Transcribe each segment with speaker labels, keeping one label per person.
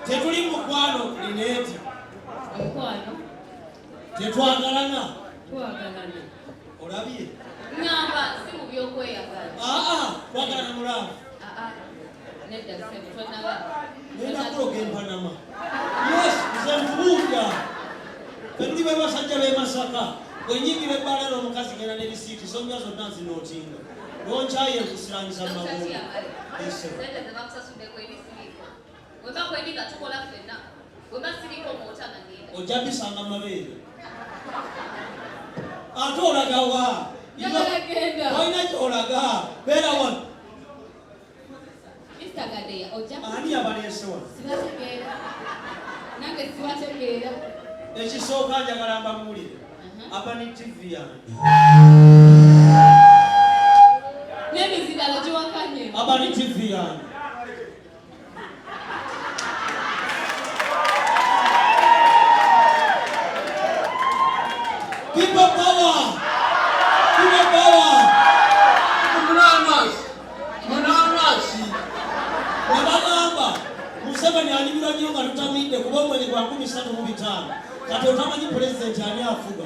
Speaker 1: Tetuli mukwano Lineeti.
Speaker 2: Omukwano.
Speaker 1: Tetwagalana.
Speaker 2: Twagalana.
Speaker 1: Olabye?
Speaker 2: Ngamba si mu by'okweyagala.
Speaker 1: Aa, twagalana mu laavu.
Speaker 2: Aa, nedda ssebo tonnaba.
Speaker 1: Ngenda kuloga empanama. Yes, nze nkubuulira. Ffe tuli be basajja b'e Masaka. Bwe nnyingira ebbaala n'omukazi ngenda ne risiiti, zonna zonna nzinootinga. Lw'onkyaye nkusiraanyiza mu magumba. Yes, sir.
Speaker 2: Sente ze bakusasudde kwendi siriiko. Bwe mba kwendi nga tukola ffenna. Bwe mba siriiko mwota nga ngenda.
Speaker 1: Ojja bisanga mu mabeere. Ate olaga wa?
Speaker 2: Njagala genda.
Speaker 1: Olina ky'olaga. Beera wano.
Speaker 2: Mr. Gadeya ojja.
Speaker 1: Ani yabaleese wano?
Speaker 2: Sibategeera. Nange sibategeera.
Speaker 1: Ekisooka njagala mbabuulire. Urban TV yange.
Speaker 2: N'emizindalo giwakanye.
Speaker 1: Urban TV yange. People power! People power!
Speaker 3: Munanasi! Munanasi!
Speaker 1: Ne bagamba Museveni anyumirwa nnyo nga tutamidde kuba omwenge gwa 35. Kati otamanyi pulezidenti ani afuga?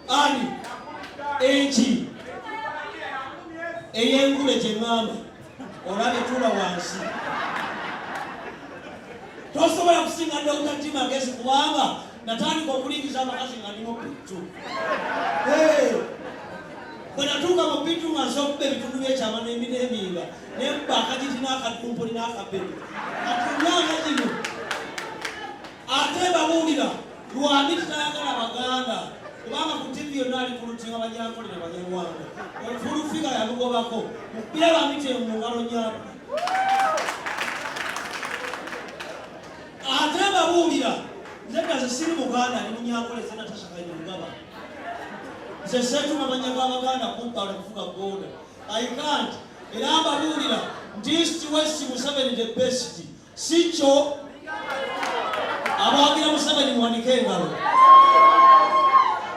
Speaker 1: Ani? Enki? Ey'engule gye ŋŋamba. Olabye tuula wansi. Tosobola kusinga Dokita T magezi kubanga natandika okulingiza abakazi nga ndi mu P2. Bwe natuuka mu P2 nga nsobola okuba ebitundu by'ekyama n'eminga ne nkuba akagiti n'akadumpuli n'akabebi. Kati emyaka gino ate mbabuulira Lwaki tayagala Baganda kubanga ku TV yonna ali ku lutinga Banyankole na Banyarwanda. Full figure yamugobako. Mukubira bamite mu ngalo nyabo. Ate mbabuulira nze nze siri Muganda ndi Munyankole nze Natasha Kainerugaba. Nze seetuma mannya g'Abaganda kumpala kufuga boda. I can't. Era mbabuulira nti East West Museveni the best. Si kyo abawagira Museveni muwanike engalo,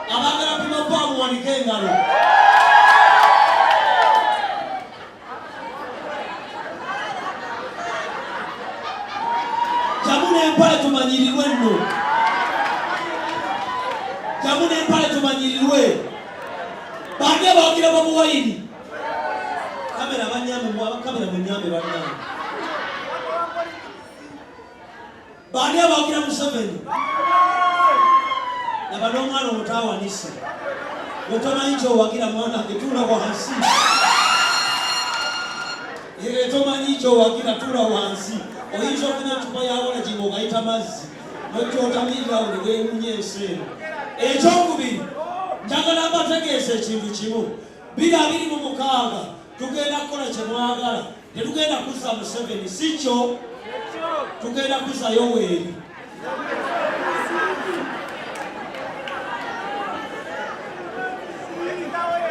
Speaker 1: abaagala People Power muwanike engalo. Jamu n'empale tumanyirirwe nno, jamu n'empale tumanyirirwe. Baani abawagira Bobi Wine? Kamera banyambe, kamera munyambe bannange. Baani abawagira Museveni? Laba n'omwana omuto awanise. Gwe tomanyi kyowagira mwana wange, tuula wansi. Ee, tomanyi kyowagira, tuula wansi. Oyinza okunywa eccupa ya walagi ng'ogayita mazzi n'ojja otamiirira awo ne weewuunya ensi eno. Ekyokubiri, njagala mbategeeza ekintu kimu. 2026 tugenda kukola kye mwagala. Tetugenda kuzza Museveni, si kyo? Tugenda kuzza Yoweri.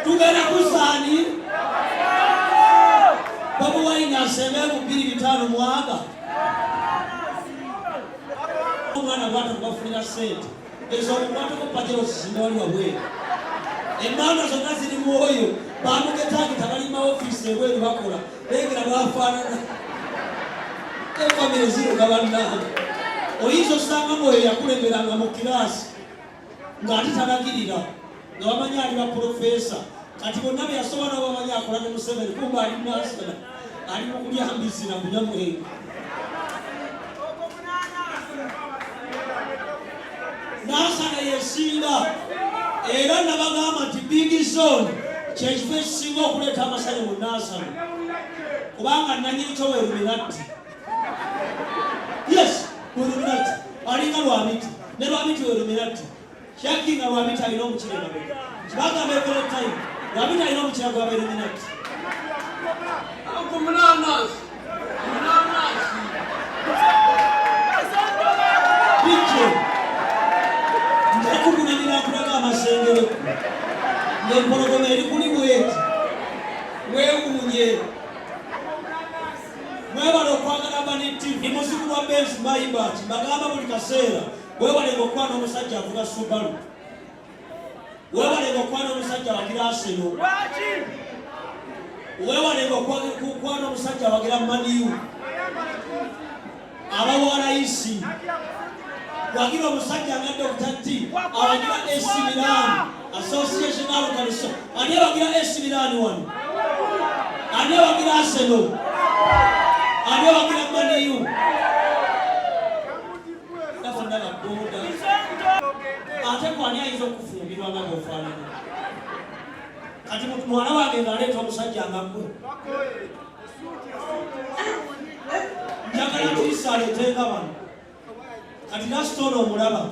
Speaker 1: Tugenda kuzza ani? Bobi Wine asembe mu bbiri bitaano mwanga. Omwana bw'ata kubafunira ssente ezo omukwateko pajero zizimba wali wabweru. Emmanda zonna ziri mu oyo bamugetageta bali mu maofiisi ebweru bakola lengera bwafaanana. Efamire ziruka bannange. Oyinza osanga ng'oyo yakulemberanga mu kiraasi ng'ate talagirira nga bamanyi ali ba pulofeesa kati bonna be yasoma nabo bamanyi akola ne Museveni kumbe ali Nansana ali mu kulya mbizzi na kunywa mwenge. Nansana yesinga era nabagamba nti Big Zone kyekifo ekisinga okuleeta amasanyu mu Nansana kubanga nanyini kyo weruminatti. Yes, weruminatti alinga lwamiti ne lwamiti weruminatti Shaki nga lwamiti alina omukira emabega kibagamba every time lwamiti alina omukira gwa beruminatti. Bijje nja kukunamira nkulaga amasengere ng'empologoma eri kuli bweti weewuunye. Mwebale okwagala Bani TV. Ndi muzibu wa Benz Maybach mbagamba buli kaseera weebalenga okukwana omusajja avuga Subaru. Weebalenga okukwana omusajja awagira Arsenal. Weebalenga okukwana omusajja awagira Man U. layisi. Wagira omusajja nga Dr. T awagira AC Milan Association Alukaliso. Ani awagira AC Milan wano? Ani awagira Arsenal? Ani awagira Man U? Naffe ndaba boda. Ate kwani ayinza okufumbirwa nga bw'ofaanana? Kati muwala wange ng'aleeta omusajja nga ggwe. Njagala tiisa aleetenga bano. Kati nasitoola omulaba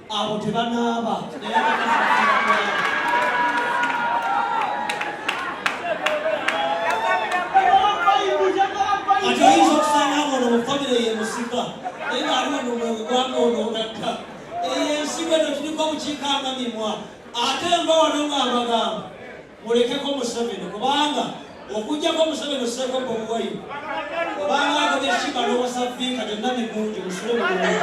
Speaker 1: abo tebanaaba naye abakazi batera. Kati oyinza okusanga ng'ono mu famire ye musika naye ng'ali wano omwenge gwanga ono ogatta eyo ensigo eno kiriko obukiikanga mimwa ate nva wano nga mbagamba mulekeko Museveni kubanga okujjako Museveni osseeko Bobi Wine obanga agobye Sheebah n'owasa Vinka gyonna migungi musule bulungi.